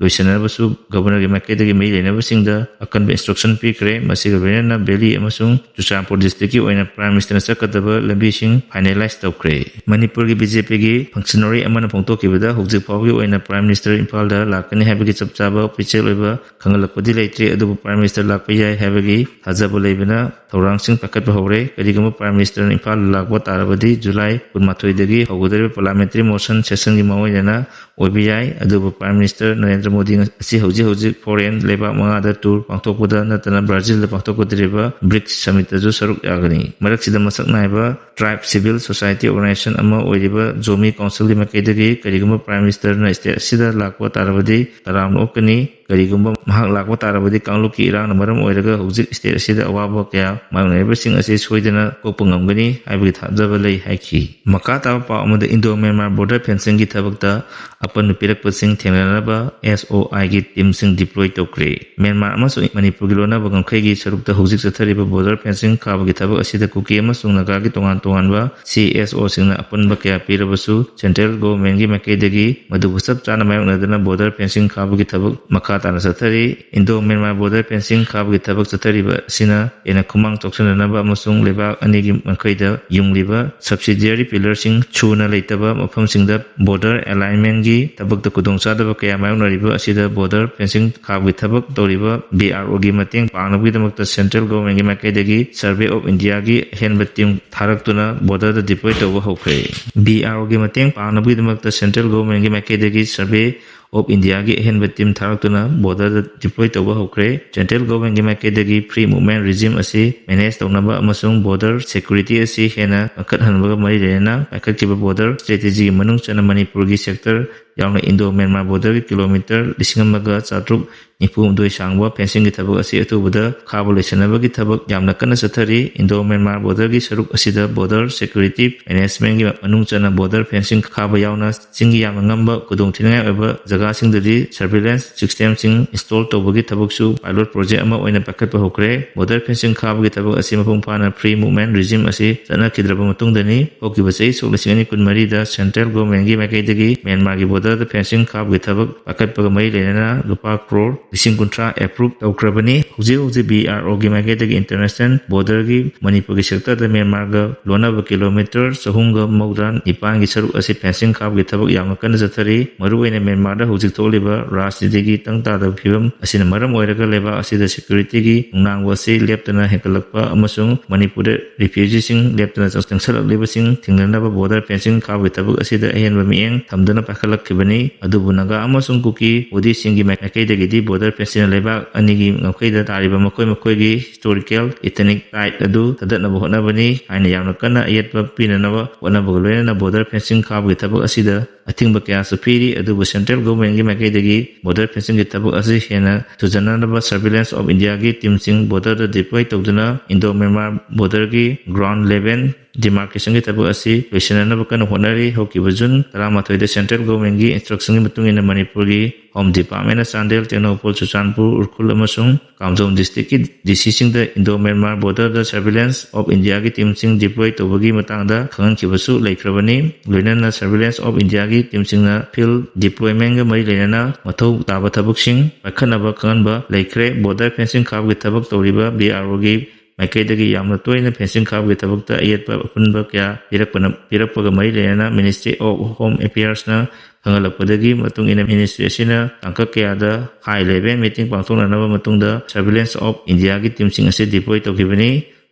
ꯂꯣꯏꯁꯤꯟꯅꯕꯁꯨ Governorꯒꯤ ꯃꯥꯏꯀꯩꯗꯒꯤ ꯃꯔꯤ ꯂꯩꯅꯕꯁꯤꯡꯗ ꯑꯀꯟꯕ instruction ꯄꯤꯈ꯭ꯔꯦ꯫ ꯃꯁꯤꯒ ꯂꯣꯏꯅꯅ Valley ꯑꯃꯁꯨꯡ ꯆꯨꯔꯆꯥꯟꯄꯨꯔ districtꯀꯤ ꯑꯣꯏꯅ Prime Ministerꯅ ꯆꯠꯀꯗꯕ ꯂꯝꯕꯤꯁꯤꯡ finalize ꯇꯧꯈ꯭ꯔꯦ꯫ ꯃꯅꯤꯄꯨꯔꯒꯤ BJPꯒꯤ functionary ꯑꯃꯅ ꯐꯣꯡꯗꯣꯛꯈꯤꯕꯗ ꯍꯧꯖꯤꯛ ꯐꯥꯎꯕꯒꯤ ꯑꯣꯏꯅ Prime Minister ꯏꯝꯐꯥꯜꯗ ꯂꯥꯛꯀꯅꯤ ꯍꯥꯏꯕꯒꯤ ꯆꯞ ꯆꯥꯕ official ꯑꯣꯏꯕ ꯈꯪꯍꯜꯂꯛꯄꯗꯤ ꯂꯩꯇ꯭ꯔꯤ, ꯑꯗꯨꯕꯨ Prime Minister ꯂꯥꯛꯄ ꯌꯥꯏ ꯍꯥꯏꯕꯒꯤ ꯊꯥꯖꯕ ꯂꯩꯕꯅ ꯊꯧꯔꯥꯡꯁꯤꯡ ꯄꯥꯏꯈꯠꯄ ꯍꯧꯔꯦ꯫ ꯀꯔꯤꯒꯨꯝꯕ Prime Ministerꯅ ꯏꯝꯐꯥꯜꯗ ꯂꯥꯛꯄ ꯇꯥꯔꯕꯗꯤ July ꯀꯨꯟꯃꯥꯊꯣꯏꯗꯒꯤ ꯍꯧꯒꯗꯧꯔꯤꯕ parliamentary motion sessionꯒꯤ ꯃꯑꯣꯡ ꯑꯣꯏꯅ ꯑꯣꯏꯕ ꯌꯥꯏ꯫ ꯑꯗꯨꯕꯨ Prime Minister ꯅꯔꯦꯟꯗ꯭ꯔ ꯃꯣꯗꯤ ꯑꯁꯤ ꯍꯧꯖꯤꯛ ꯍꯧꯖꯤꯛ foreign ꯂꯩꯕꯥꯛ ꯃꯉꯥꯗ tour ꯄꯥꯡꯊꯣꯛꯄꯗ ꯅꯠꯇꯅ Brazilꯗ ꯄꯥꯡꯊꯣꯛꯀꯗꯧꯔꯤꯕ BRICS summitꯇꯁꯨ ꯁꯔꯨꯛ ꯌꯥꯒꯅꯤ꯫ ꯃꯔꯛꯁꯤꯗ ꯃꯁꯛ ꯅꯥꯏꯕ tribe civil society organization ꯑꯃ ꯑꯣꯏꯔꯤꯕ Zomi Councilꯒꯤ ꯃꯥꯏꯀꯩꯗꯒꯤ ꯀꯔꯤꯒꯨꯝꯕ Prime Ministerꯅ state ꯑꯁꯤꯗ ꯂꯥꯛꯄ ꯇꯥꯔꯕꯗꯤ ꯇꯔꯥꯝꯅ ꯑꯣꯛꯀꯅꯤ꯫ ꯀꯔꯤꯒꯨꯝꯕ ꯃꯍꯥꯛ ꯂꯥꯛꯄ ꯇꯥꯔꯕꯗꯤ ꯀꯥꯡꯂꯨꯞꯀꯤ ꯏꯔꯥꯡꯅ ꯃꯔꯝ ꯑꯣꯏꯔꯒ ꯍꯧꯖꯤꯛ state ꯑꯁꯤꯗ ꯑꯋꯥꯕ ꯀꯌꯥ ꯃꯥꯌꯣꯛꯅꯔꯤꯕꯁꯤꯡ ꯑꯁꯤ ꯁꯣꯏꯗꯅ ꯀꯣꯛꯄ ꯉꯝꯒꯅꯤ ꯍꯥꯏꯕꯒꯤ ꯊꯥꯖꯕ ꯂꯩ ꯍꯥꯏꯈꯤ꯫ ꯃꯈꯥ ꯇꯥꯕ ꯄꯥꯎ ꯑꯃꯗ Indo Myanmar border fencingꯒꯤ ꯊꯕꯛꯇ ꯑꯄꯟꯕ ꯄꯤꯔꯛꯄꯁꯤꯡ ꯊꯦꯡꯅꯅꯕ SOIꯒꯤ teamꯁꯤꯡ deploy ꯇꯧꯈ꯭ꯔꯦ꯫ ꯃ꯭ꯌꯥꯟꯃꯥꯔ ꯑꯃꯁꯨꯡ ꯃꯅꯤꯄꯨꯔꯒꯤ ꯂꯣꯟꯅꯕ ꯉꯝꯈꯩꯒꯤ ꯁꯔꯨꯛꯇ ꯍꯧꯖꯤꯛ ꯆꯠꯊꯔꯤꯕ border fencing ꯈꯥꯕꯒꯤ ꯊꯕꯛ ꯑꯁꯤꯗ ꯀꯨꯀꯤ ꯑꯃꯁꯨꯡ ꯅꯥꯒꯥꯒꯤ ꯇꯣꯉꯥꯟ ꯇꯣꯉꯥꯟꯕ CSOꯁꯤꯡꯅ ꯑꯄꯟꯕ ꯀꯌꯥ ꯄꯤꯔꯕꯁꯨ central governmentꯒꯤ ꯃꯥꯏꯀꯩꯗꯒꯤ ꯃꯗꯨꯕꯨ ꯆꯞ ꯆꯥꯅ ꯃꯥꯌꯣꯛꯅꯗꯨꯅ border fencing ꯈꯥꯕꯒꯤ ꯊꯕꯛ ꯃꯈꯥ ꯇꯥꯅ ꯆꯠꯊꯔꯤ꯫ Indo Myanmar border fencing ꯈꯥꯕꯒꯤ ꯊꯕꯛ ꯆꯠꯊꯔꯤꯕ ꯑꯁꯤꯅ ꯍꯦꯟꯅ ꯈꯨꯃꯥꯡ ꯆꯥꯎꯁꯤꯟꯅꯅꯕ ꯑꯃꯁꯨꯡ ꯂꯩꯕꯥꯛ ꯑꯅꯤꯒꯤ ꯃꯥꯏꯀꯩꯗ ꯌꯨꯡꯂꯤꯕ subsidiary pillarꯁꯤꯡ ꯁꯨꯅ ꯂꯩꯇꯕ ꯃꯐꯝꯁꯤꯡꯗ border alignmentꯒꯤ ꯊꯕꯛꯇ ꯈꯨꯗꯣꯡꯆꯥꯗꯕ ꯀꯌꯥ ꯃꯥꯌꯣꯛꯅꯔꯤꯕ ꯑꯁꯤꯗ border fencing ꯈꯥꯕꯒꯤ ꯊꯕꯛ ꯇꯧꯔꯤꯕ BROꯒꯤ ꯃꯇꯦꯡ ꯄꯥꯡꯅꯕꯒꯤꯗꯃꯛꯇ central governmentꯒꯤ ꯃꯥꯏꯀꯩꯗꯒꯤ Survey of Indiaꯒꯤ ꯑꯍꯦꯟꯕ team ꯊꯥꯔꯛꯇꯨꯅ borderꯗ deploy ꯇꯧꯕ ꯍꯧꯈ꯭ꯔꯦ꯫ BROꯒꯤ ꯃꯇꯦꯡ ꯄꯥꯡꯅꯕꯒꯤꯗꯃꯛꯇ central governmentꯒꯤ ꯃꯥꯏꯀꯩꯗꯒꯤ Survey of Indiaꯒꯤ ꯑꯍꯦꯟꯕ team ꯊꯥꯔꯛꯇꯨꯅ borderꯗ deploy ꯇꯧꯕ ꯍꯧꯈ꯭ꯔꯦ꯫ Central governmentꯒꯤ ꯃꯥꯏꯀꯩꯗꯒꯤ free movement regime ꯑꯁꯤ manage ꯇꯧꯅꯕ ꯑꯃꯁꯨꯡ border security ꯑꯁꯤ ꯍꯦꯟꯅ ꯀꯟꯈꯠꯍꯟꯕꯒ ꯃꯔꯤ ꯂꯩꯅꯅ ꯄꯥꯏꯈꯠꯈꯤꯕ border strategyꯒꯤ ꯃꯅꯨꯡ ꯆꯟꯅ ꯃꯅꯤꯄꯨꯔꯒꯤ sector ꯌꯥꯎꯅ ꯏꯟꯗꯣ ꯃ꯭ꯌꯥꯟꯃꯥꯔ ꯕꯣꯔꯗꯔꯒꯤ ꯀꯤꯂꯣꯃꯤꯇꯔ ꯂꯤꯁꯤꯡ ꯑꯃꯒ ꯆꯥꯇ꯭ꯔꯨꯛ ꯅꯤꯐꯨ ꯍꯨꯝꯗꯣꯏ ꯁꯥꯡꯕ ꯐꯦꯟꯁꯤꯡꯒꯤ ꯊꯕꯛ ꯑꯁꯤ ꯑꯊꯨꯕꯗ ꯈꯥꯕ ꯂꯣꯏꯁꯤꯟꯅꯕꯒꯤ ꯊꯕꯛ ꯌꯥꯝꯅ ꯀꯟꯅ ꯆꯠꯊꯔꯤ꯫ ꯏꯟꯗꯣ ꯃ꯭ꯌꯥꯟꯃꯥꯔ ꯕꯣꯔꯗꯔꯒꯤ ꯁꯔꯨꯛ ꯑꯁꯤꯗ ꯕꯣꯔꯗꯔ ꯁꯦꯀ꯭ꯌꯨꯔꯤꯇꯤ ꯃꯦꯅꯦꯖꯃꯦꯟꯒꯤ ꯃꯅꯨꯡ ꯆꯟꯅ ꯕꯣꯔꯗꯔ ꯐꯦꯟꯁꯤꯡ ꯈꯥꯕ ꯌꯥꯎꯅ ꯆꯤꯡꯒꯤ ꯌꯥꯝꯅ ꯉꯝꯕ ꯈꯨꯗꯣꯡꯊꯤꯅꯤꯡꯉꯥꯏ ꯑꯣꯏꯕ ꯖꯒꯥꯁꯤꯡꯗꯗꯤ ꯁꯔꯚꯤꯂꯦꯟꯁ ꯁꯤꯁꯇꯦꯝꯁꯤꯡ ꯏꯟꯁꯇꯣꯜ ꯇꯧꯕꯒꯤ ꯊꯕꯛꯁꯨ ꯄꯥꯏꯂꯣꯠ ꯄ꯭ꯔꯣꯖꯦꯛ ꯑꯃ ꯑꯣꯏꯅ ꯄꯥꯏꯈꯠꯄ ꯍꯧꯈ꯭ꯔꯦ꯫ ꯕꯣꯔꯗꯔ ꯐꯦꯟꯁꯤꯡ ꯈꯥꯕꯒꯤ ꯊꯕꯛ ꯑꯁꯤ ꯃꯄꯨꯡ ꯐꯥꯅ ꯐ꯭ꯔꯤ ꯃꯨꯚꯃꯦꯟ ꯔꯤꯖꯤꯝ ꯑꯁꯤ ꯆꯠꯅꯈꯤꯗ꯭ꯔꯕ ꯃꯇꯨꯡꯗꯅꯤ꯫ ꯍꯧꯈꯤꯕ ꯆꯍꯤ ꯁꯣꯛ ꯂꯤꯁꯤꯡ ꯑꯅꯤ ꯀꯨꯟꯃꯔꯤꯗ ꯁꯦꯟꯇ꯭ꯔꯦꯜ ꯒꯣꯔꯃꯦꯟꯒꯤ ꯃꯥꯏꯀꯩꯗꯒꯤ ꯃ꯭ꯌꯥꯟꯃꯥꯔꯒꯤ ꯕꯣꯔꯗꯔꯗ ꯐꯦꯟꯁꯤꯡ ꯈꯥꯕꯒꯤ ꯊꯕꯛ ꯄꯥꯏꯈꯠꯄꯒ ꯃꯔꯤ ꯂꯩꯅꯅ ꯂꯨꯄꯥ ꯀ꯭ꯔꯣꯔ ꯂꯤꯁꯤꯡ ꯀꯨꯟꯊ꯭ꯔꯥ ꯑꯦꯄ꯭ꯔꯨꯞ ꯇꯧꯈ꯭ꯔꯕꯅꯤ꯫ ꯍꯧꯖꯤꯛ ꯍꯧꯖꯤꯛ ꯕꯤ ꯑꯥꯔ ꯑꯣꯒꯤ ꯃꯥꯏꯀꯩꯗꯒꯤ ꯏꯟꯇꯔꯅꯦꯁꯅꯦꯜ ꯕꯣꯔꯗꯔꯒꯤ ꯃꯅꯤꯄꯨꯔꯒꯤ ꯁꯦꯛꯇꯔꯗ ꯃ꯭ꯌꯥꯟꯃꯥꯔꯒ ꯂꯣꯟꯅꯕ ꯀꯤꯂꯣꯃꯤꯇꯔ ꯆꯍꯨꯝꯒ ꯃꯧꯗ꯭ꯔꯥ ꯅꯤꯄꯥꯟꯒꯤ ꯁꯔꯨꯛ ꯑꯁꯤ ꯐꯦꯟꯁꯤꯡ ꯈꯥꯕꯒꯤ ꯊꯕꯛ ꯌꯥꯝꯅ ꯀꯟꯅ ꯆꯠꯊꯔꯤ꯫ ꯃꯔꯨꯑꯣꯏꯅ ꯃ꯭ꯌꯥꯟꯃꯥꯔꯗ ꯍꯧꯖꯤꯛ ꯊꯣꯛꯂꯤꯕ ꯔꯥꯖꯅꯤꯇꯤꯒꯤ ꯇꯪ ꯇꯥꯗꯕ ꯐꯤꯕꯝ ꯑꯁꯤꯅ ꯃꯔꯝ ꯑꯣꯏꯔꯒ ꯂꯩꯕꯥꯛ ꯑꯁꯤꯗ ꯁꯦꯀ꯭ꯌꯨꯔꯤꯇꯤꯒꯤ ꯅꯨꯡꯅꯥꯡꯕ ꯑꯁꯤ ꯂꯦꯞꯇꯅ ꯍꯦꯟꯒꯠꯂꯛꯄ ꯑꯃꯁꯨꯡ ꯃꯅꯤꯄꯨꯔꯗ ꯔꯤꯐ꯭ꯌꯨꯖꯤꯁꯤꯡ ꯂꯦꯞꯇꯅ ꯆꯪꯁꯤꯜꯂꯛꯂꯤꯕꯁꯤꯡ ꯊꯦꯡꯅꯅꯕ ꯕꯣꯔꯗꯔ ꯐꯦꯟꯁꯤꯡ ꯈꯥꯕꯒꯤ ꯊꯕꯛ ꯑꯁꯤꯗ ꯑꯍꯦꯟꯕ ꯃꯤꯠꯌꯦꯡ ꯊꯝꯗꯨꯅ ꯄꯥꯏꯈꯠꯂꯛꯈꯤꯕꯅꯤ꯫ ꯑꯗꯨꯕꯨ ꯅꯥꯒꯥ ꯑꯃꯁꯨꯡ ꯀꯨꯀꯤ ꯕꯨꯙꯤꯁꯁꯤꯡꯒꯤ ꯃꯥꯏꯀꯩꯗꯒꯤꯗꯤ ꯕꯣꯔꯗꯔ ꯐꯦꯟꯁꯤꯡꯅ ꯂꯩꯕꯥꯛ ꯑꯅꯤꯒꯤ ꯉꯝꯈꯩꯗ ꯇꯥꯔꯤꯕ ꯃꯈꯣꯏ ꯃꯈꯣꯏꯒꯤ ꯍꯤꯁꯇꯣꯔꯤꯀꯦꯜ ꯏꯊꯅꯤꯛ ꯄ꯭ꯔꯥꯏꯗ ꯑꯗꯨ ꯊꯥꯗꯠꯅꯕ ꯍꯣꯠꯅꯕꯅꯤ ꯍꯥꯏꯅ ꯌꯥꯝꯅ ꯀꯟꯅ ꯑꯌꯦꯠꯄ ꯄꯤꯅꯅꯕ ꯍꯣꯠꯅꯕꯒ ꯂꯣꯏꯅꯅ ꯕꯣꯔꯗꯔ ꯐꯦꯟꯁꯤꯡ ꯈꯥꯕꯒꯤ ꯊꯕꯛ ꯑꯁꯤꯗ ꯑꯊꯤꯡꯕ ꯀꯌꯥꯁꯨ ꯄꯤꯔꯤ꯫ ꯑꯗꯨꯕꯨ ꯁꯦꯟꯇ꯭ꯔꯦꯜ ꯒꯣꯔꯃꯦꯟꯒꯤ ꯃꯥꯏꯀꯩꯗꯒꯤ ꯕꯣꯔꯗꯔ ꯐꯦꯟꯁꯤꯡꯒꯤ ꯊꯕꯛ ꯑꯁꯤ ꯍꯦꯟꯅ ꯊꯨꯖꯟꯅꯅꯕ ꯁꯔꯚꯤꯂꯦꯟꯁ ꯑꯣꯐ ꯏꯟꯗꯤꯌꯥꯒꯤ ꯇꯤꯝꯁꯤꯡ ꯕꯣꯔꯗꯔꯗ ꯗꯤꯄ꯭ꯂꯣꯏ ꯇꯧꯗꯨꯅ ꯏꯟꯗꯣ ꯃ꯭ꯌꯥꯟꯃꯥꯔ ꯕꯣꯔꯗꯔꯒꯤ ꯒ꯭ꯔꯥꯎꯟ ꯂꯦꯚꯦꯜ ꯗꯤꯃꯥꯔꯀꯦꯁꯟꯒꯤ ꯊꯕꯛ ꯑꯁꯤ ꯂꯣꯏꯁꯤꯟꯅꯅꯕ ꯀꯟꯅ ꯍꯣꯠꯅꯔꯤ꯫ ꯍꯧꯈꯤꯕ ꯖꯨꯟ ꯇꯔꯥꯃꯥꯊꯣꯏꯗ ꯁꯦꯟꯇ꯭ꯔꯦꯜ ꯒꯣꯔꯃꯦꯟꯒꯤ ꯏꯟꯁꯇ꯭ꯔꯛꯁꯟꯒꯤ ꯃꯇꯨꯡ ꯏꯟꯅ ꯃꯅꯤꯄꯨꯔꯒꯤ ꯍꯣꯝ ꯗꯤꯄꯥꯔꯠꯃꯦꯟꯅ ꯆꯥꯟꯗꯦꯜ, ꯇꯦꯡꯅꯧꯄꯜ, ꯆꯨꯔꯆꯥꯟꯄꯨꯔ, ꯎꯈ꯭ꯔꯨꯜ ꯑꯃꯁꯨꯡ ꯀꯥꯝꯖꯣꯡ ꯗꯤꯁꯇ꯭ꯔꯤꯛꯀꯤ ꯗꯤ ꯁꯤꯁꯤꯡꯗ ꯏꯟꯗꯣ ꯃ꯭ꯌꯥꯟꯃꯥꯔ ꯕꯣꯔꯗꯔꯗ ꯁꯔꯚꯤꯂꯦꯟꯁ ꯑꯣꯐ ꯏꯟꯗꯤꯌꯥꯒꯤ ꯇꯤꯝꯁꯤꯡ ꯗꯤꯄ꯭ꯂꯣꯏ ꯇꯧꯕꯒꯤ ꯃꯇꯥꯡꯗ ꯈꯪꯍꯟꯈꯤꯕꯁꯨ ꯂꯩꯈ꯭ꯔꯕꯅꯤ꯫ ꯂꯣꯏꯅꯅ ꯁꯔꯚꯤꯂꯦꯟꯁ ꯑꯣꯐ ꯏꯟꯗꯤꯌꯥꯒꯤ ꯇꯤꯝꯁꯤꯡꯅ ꯐꯤꯜꯗ ꯗꯤꯄ꯭ꯂꯣꯏꯃꯦꯟꯒ ꯃꯔꯤ ꯂꯩꯅꯅ ꯃꯊꯧ ꯇꯥꯕ ꯊꯕꯛꯁꯤꯡ ꯄꯥꯏꯈꯠꯅꯕ ꯈꯪꯍꯟꯕ ꯂꯩꯈ꯭ꯔꯦ꯫ ꯕꯣꯔꯗꯔ ꯐꯦꯟꯁꯤꯡ ꯈꯥꯕꯒꯤ ꯊꯕꯛ ꯇꯧꯔꯤꯕ ꯕꯤ ꯑꯥꯔ ꯑꯣꯒꯤ ꯃꯥꯏꯀꯩꯗꯒꯤ ꯌꯥꯝꯅ ꯇꯣꯏꯅ ꯐꯦꯟꯁꯤꯡ ꯈꯥꯕꯒꯤ ꯊꯕꯛꯇ ꯑꯌꯦꯠꯄ ꯑꯄꯨꯟꯕ ꯀꯌꯥ ꯄꯤꯔꯛꯄꯅ, ꯄꯤꯔꯛꯄꯒ ꯃꯔꯤ ꯂꯩꯅꯅ ꯃꯤꯅꯤꯁꯇ꯭ꯔꯤ ꯑꯣꯐ ꯍꯣꯝ ꯑꯦꯐꯤꯌꯔꯁꯅ ꯈꯪꯍꯜꯂꯛꯄꯗꯒꯤ ꯃꯇꯨꯡ ꯏꯟꯅ ꯃꯤꯅꯤꯁꯇ꯭ꯔꯤ ꯑꯁꯤꯅ ꯇꯥꯡꯀꯛ ꯀꯌꯥꯗ ꯍꯥꯏ ꯂꯦꯚꯦꯜ ꯃꯤꯇꯤꯡ ꯄꯥꯡꯊꯣꯛꯅꯅꯕ ꯃꯇꯨꯡꯗ ꯁꯔꯚꯤꯂꯦꯟꯁ ꯑꯣꯐ ꯏꯟꯗꯤꯌꯥꯒꯤ ꯇꯤꯝꯁꯤꯡ ꯑꯁꯤ ꯗꯤꯄ꯭ꯂꯣꯏ ꯇꯧꯈꯤꯕꯅꯤ꯫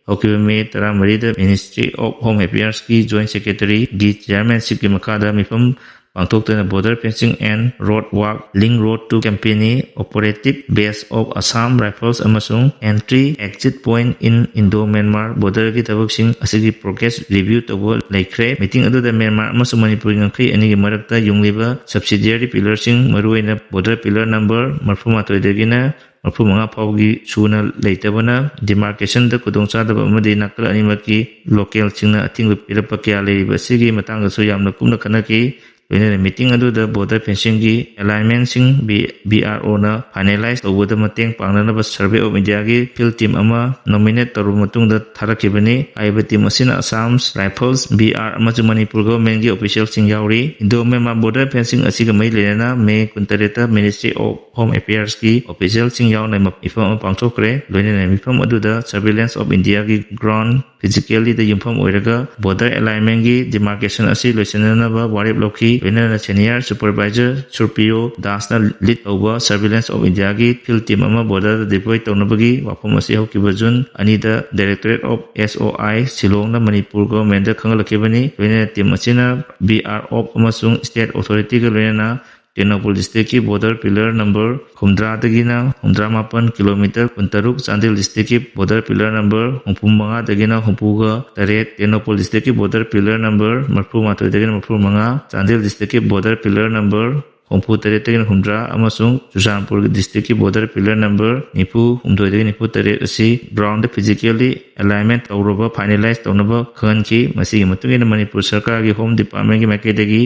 ꯍꯧꯈꯤꯕ ꯃꯦ ꯇꯔꯥꯃꯔꯤꯗ ꯃꯤꯅꯤꯁꯇ꯭ꯔꯤ ꯑꯣꯐ ꯍꯣꯝ ꯑꯦꯐꯤꯌꯔꯁꯀꯤ ꯖꯣꯏꯟ ꯁꯦꯀ꯭ꯔꯦꯇꯔꯤꯒꯤ ꯆꯤꯌꯥꯔꯃꯦꯟꯁꯤꯞꯀꯤ ꯃꯈꯥꯗ ꯃꯤꯐꯝ ꯄꯥꯡꯊꯣꯛꯇꯨꯅ Border Fencing and Road Work, Link Road to Company Operative Base of Assam Rifles ꯑꯃꯁꯨꯡ Entry Exit Point in Indo-Myanmar Borderꯒꯤ ꯊꯕꯛꯁꯤꯡ ꯑꯁꯤꯒꯤ progress review ꯇꯧꯕ ꯂꯩꯈ꯭ꯔꯦ꯫ Meeting ꯑꯗꯨꯗ ꯃ꯭ꯌꯥꯟꯃꯥꯔ ꯑꯃꯁꯨꯡ ꯃꯅꯤꯄꯨꯔꯒꯤ ꯉꯝꯈꯩ ꯑꯅꯤꯒꯤ ꯃꯔꯛꯇ ꯌꯨꯡꯂꯤꯕ subsidiary pillarꯁꯤꯡ, ꯃꯔꯨꯑꯣꯏꯅ border pillar number ꯃꯔꯤꯐꯨ ꯃꯥꯊꯣꯏꯗꯒꯤꯅ ꯃꯔꯤꯐꯨ ꯃꯉꯥ ꯐꯥꯎꯒꯤ ꯁꯨꯅ ꯂꯩꯇꯕꯅ demarcationꯗ ꯈꯨꯗꯣꯡꯆꯥꯗꯕ ꯑꯃꯗꯤ ꯅꯥꯀꯜ ꯑꯅꯤꯃꯛꯀꯤ localꯁꯤꯡꯅ ꯑꯊꯤꯡꯕ ꯄꯤꯔꯛꯄ ꯀꯌꯥ ꯂꯩꯔꯤꯕ ꯑꯁꯤꯒꯤ ꯃꯇꯥꯡꯗꯁꯨ ꯌꯥꯝꯅ ꯀꯨꯞꯅ ꯈꯟꯅꯈꯤ꯫ ꯂꯣꯏꯅꯅ meeting ꯑꯗꯨꯗ border fencingꯒꯤ alignmentꯁꯤꯡ ꯕꯤ-, BROꯅ finalize ꯇꯧꯕꯗ ꯃꯇꯦꯡ ꯄꯥꯡꯅꯅꯕ Survey of Indiaꯒꯤ field team ꯑꯃ nominate ꯇꯧꯔꯕ ꯃꯇꯨꯡꯗ ꯊꯥꯔꯛꯈꯤꯕꯅꯤ꯫ ꯍꯥꯏꯔꯤꯕ team ꯑꯁꯤꯅ Assam Rifles, BR ꯑꯃꯁꯨꯡ ꯃꯅꯤꯄꯨꯔ governmentꯀꯤ officialꯁꯤꯡ ꯌꯥꯎꯔꯤ꯫ Indo-Myanmar border fencing ꯑꯁꯤꯒ ꯃꯔꯤ ꯂꯩꯅꯅ May ꯀꯨꯟꯇꯔꯦꯠꯇ Ministry of Home Affairsꯀꯤ officialꯁꯤꯡ ꯌꯥꯎꯅ ꯃ-, ꯃꯤꯐꯝ ꯑꯃ ꯄꯥꯡꯊꯣꯛꯈ꯭ꯔꯦ꯫ ꯂꯣꯏꯅꯅ ꯃꯤꯐꯝ ꯑꯗꯨꯗ Surveillance of Indiaꯒꯤ ground physicallyꯗ ꯌꯨꯝꯐꯝ ꯑꯣꯏꯔꯒ border alignmentꯒꯤ demarcation ꯑꯁꯤ ꯂꯣꯏꯁꯤꯟꯅꯅꯕ ꯋꯥꯔꯦꯞ ꯂꯧꯈꯤ꯫ ꯂꯣꯏꯅꯅ senior supervisor ꯁꯨꯔꯄꯤꯌꯣ ꯗꯥꯁꯅ lead ꯇꯧꯕ Surveillance of Indiaꯒꯤ field team ꯑꯃ borderꯗ deploy ꯇꯧꯅꯕꯒꯤ ꯋꯥꯐꯝ ꯑꯁꯤ ꯍꯧꯈꯤꯕ June ꯑꯅꯤꯗ Directorate of SOI ꯁꯤꯂꯣꯡꯅ ꯃꯅꯤꯄꯨꯔ governmentꯗ ꯈꯪꯍꯜꯂꯛꯈꯤꯕꯅꯤ꯫ ꯂꯣꯏꯅꯅ team ꯑꯁꯤꯅ BRO ꯑꯃꯁꯨꯡ state authorityꯒ ꯂꯣꯏꯅꯅ ꯇꯦꯡꯅꯧꯄꯜ districtꯀꯤ border pillar number ꯍꯨꯝꯗ꯭ꯔꯥꯗꯒꯤꯅ ꯍꯨꯝꯗ꯭ꯔꯥ ꯃꯥꯄꯟ, kilometre ꯀꯨꯟꯇꯔꯨꯛ, ꯆꯥꯟꯗꯦꯜ districtꯀꯤ border pillar number ꯍꯨꯝꯐꯨ ꯃꯉꯥꯗꯒꯤꯅ ꯍꯨꯝꯐꯨꯒ ꯇꯔꯦꯠ, ꯇꯦꯡꯅꯧꯄꯜ districtꯀꯤ border pillar number ꯃꯔꯤꯐꯨ ꯃꯥꯊꯣꯏꯗꯒꯤꯅ ꯃꯔꯤꯐꯨ ꯃꯉꯥ, ꯆꯥꯟꯗꯦꯜ districtꯀꯤ border pillar number ꯍꯨꯝꯐꯨ ꯇꯔꯦꯠꯇꯒꯤꯅ ꯍꯨꯝꯗ꯭ꯔꯥ ꯑꯃꯁꯨꯡ ꯆꯨꯔꯆꯥꯟꯄꯨꯔꯒꯤ districtꯀꯤ border pillar number ꯅꯤꯐꯨ ꯍꯨꯝꯗꯣꯏꯗꯒꯤ ꯅꯤꯐꯨ ꯇꯔꯦꯠ ꯑꯁꯤ groundꯗ physically alignment ꯇꯧꯔꯕ finalize ꯇꯧꯅꯕ ꯈꯪꯍꯟꯈꯤ꯫ ꯃꯁꯤꯒꯤ ꯃꯇꯨꯡ ꯏꯟꯅ ꯃꯅꯤꯄꯨꯔ ꯁꯔꯀꯥꯔꯒꯤ Home Departmentꯀꯤ ꯃꯥꯏꯀꯩꯗꯒꯤ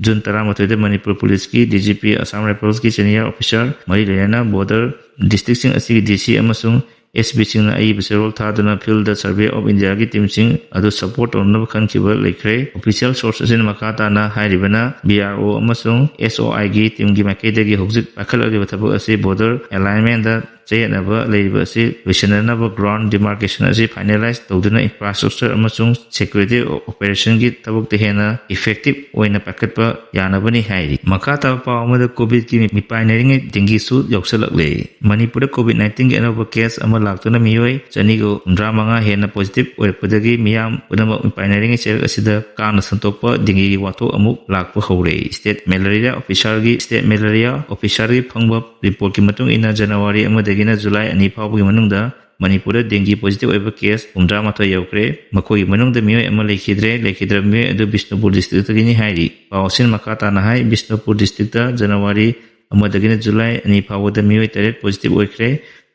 June ꯇꯔꯥꯃꯥꯊꯣꯏꯗ Manipur policeꯀꯤ DGP, Assam Riflesꯀꯤ senior officer ꯃꯔꯤ ꯂꯩꯅꯅ border districtꯁꯤꯡ ꯑꯁꯤꯒꯤ DC ꯑꯃꯁꯨꯡ SPꯁꯤꯡꯅ ꯑꯏꯕ ꯆꯦꯔꯣꯜ ꯊꯥꯗꯨꯅ fieldꯗ Survey of Indiaꯒꯤ teamꯁꯤꯡ ꯑꯗꯨ support ꯇꯧꯅꯕ ꯈꯟꯈꯤꯕ ꯂꯩꯈ꯭ꯔꯦ꯫ Official source ꯑꯁꯤꯅ ꯃꯈꯥ ꯇꯥꯅ ꯍꯥꯏꯔꯤꯕꯅ, BRO ꯑꯃꯁꯨꯡ SOIꯒꯤ teamꯒꯤ ꯃꯥꯏꯀꯩꯗꯒꯤ ꯍꯧꯖꯤꯛ ꯄꯥꯏꯈꯠꯂꯛꯂꯤꯕ ꯊꯕꯛ ꯑꯁꯤ border alignmentꯗ ꯆꯌꯦꯠꯅꯕ ꯂꯩꯔꯤꯕ ꯑꯁꯤ ꯂꯣꯏꯁꯤꯟꯅꯅꯕ ground demarcation ꯑꯁꯤ finalize ꯇꯧꯗꯨꯅ infrastructure ꯑꯃꯁꯨꯡ security operationꯒꯤ ꯊꯕꯛꯇ ꯍꯦꯟꯅ effective ꯑꯣꯏꯅ ꯄꯥꯏꯈꯠꯄ ꯌꯥꯅꯕꯅꯤ ꯍꯥꯏꯔꯤ꯫ ꯃꯈꯥ ꯇꯥꯕ ꯄꯥꯎ ꯑꯃꯗ, COVIDꯀꯤ ꯃꯤꯄꯥꯏꯅꯔꯤꯉꯩ dengueꯁꯨ ꯌꯥꯎꯁꯜꯂꯛꯂꯦ꯫ ꯃꯅꯤꯄꯨꯔꯗ COVID nineteenꯒꯤ ꯑꯅꯧꯕ case ꯑꯃ ꯂꯥꯛꯇꯨꯅ ꯃꯤꯑꯣꯏ ꯆꯅꯤꯒ ꯍꯨꯝꯗ꯭ꯔꯥ ꯃꯉꯥ ꯍꯦꯟꯅ positive ꯑꯣꯏꯔꯛꯄꯗꯒꯤ ꯃꯤꯌꯥꯝ ꯄꯨꯝꯅꯃꯛ ꯃꯤꯄꯥꯏꯅꯔꯤꯉꯩ ꯆꯩꯔꯛ ꯑꯁꯤꯗ ꯀꯥꯡꯅ ꯁꯟꯗꯣꯛꯄ dengueꯒꯤ ꯋꯥꯊꯣꯛ ꯑꯃꯨꯛ ꯂꯥꯛꯄ ꯍꯧꯔꯦ꯫ State Malaria Officerꯒꯤ, State Malaria Officerꯒꯤ ꯐꯪꯕ reportꯀꯤ ꯃꯇꯨꯡ ꯏꯟꯅ, January ꯑꯃꯗꯒꯤꯅ July ꯑꯅꯤ ꯐꯥꯎꯕꯒꯤ ꯃꯅꯨꯡꯗ ꯃꯅꯤꯄꯨꯔꯗ dengue positive ꯑꯣꯏꯕ case ꯍꯨꯝꯗ꯭ꯔꯥ ꯃꯥꯊꯣꯏ ꯌꯧꯈ꯭ꯔꯦ꯫ ꯃꯈꯣꯏꯒꯤ ꯃꯅꯨꯡꯗ ꯃꯤꯑꯣꯏ ꯑꯃ ꯂꯩꯈꯤꯗ꯭ꯔꯦ꯫ ꯂꯩꯈꯤꯗ꯭ꯔꯕ ꯃꯤꯑꯣꯏ ꯑꯗꯨ ꯕꯤꯁꯅꯨꯄꯨꯔ districtꯇꯒꯤꯅꯤ ꯍꯥꯏꯔꯤ꯫ ꯄꯥꯎ ꯑꯁꯤꯅ ꯃꯈꯥ ꯇꯥꯅ ꯍꯥꯏ, ꯕꯤꯁꯅꯨꯄꯨꯔ districtꯇ January ꯑꯃꯗꯒꯤꯅ July ꯑꯅꯤ ꯐꯥꯎꯕꯗ ꯃꯤꯑꯣꯏ ꯇꯔꯦꯠ positive ꯑꯣꯏꯈ꯭ꯔꯦ꯫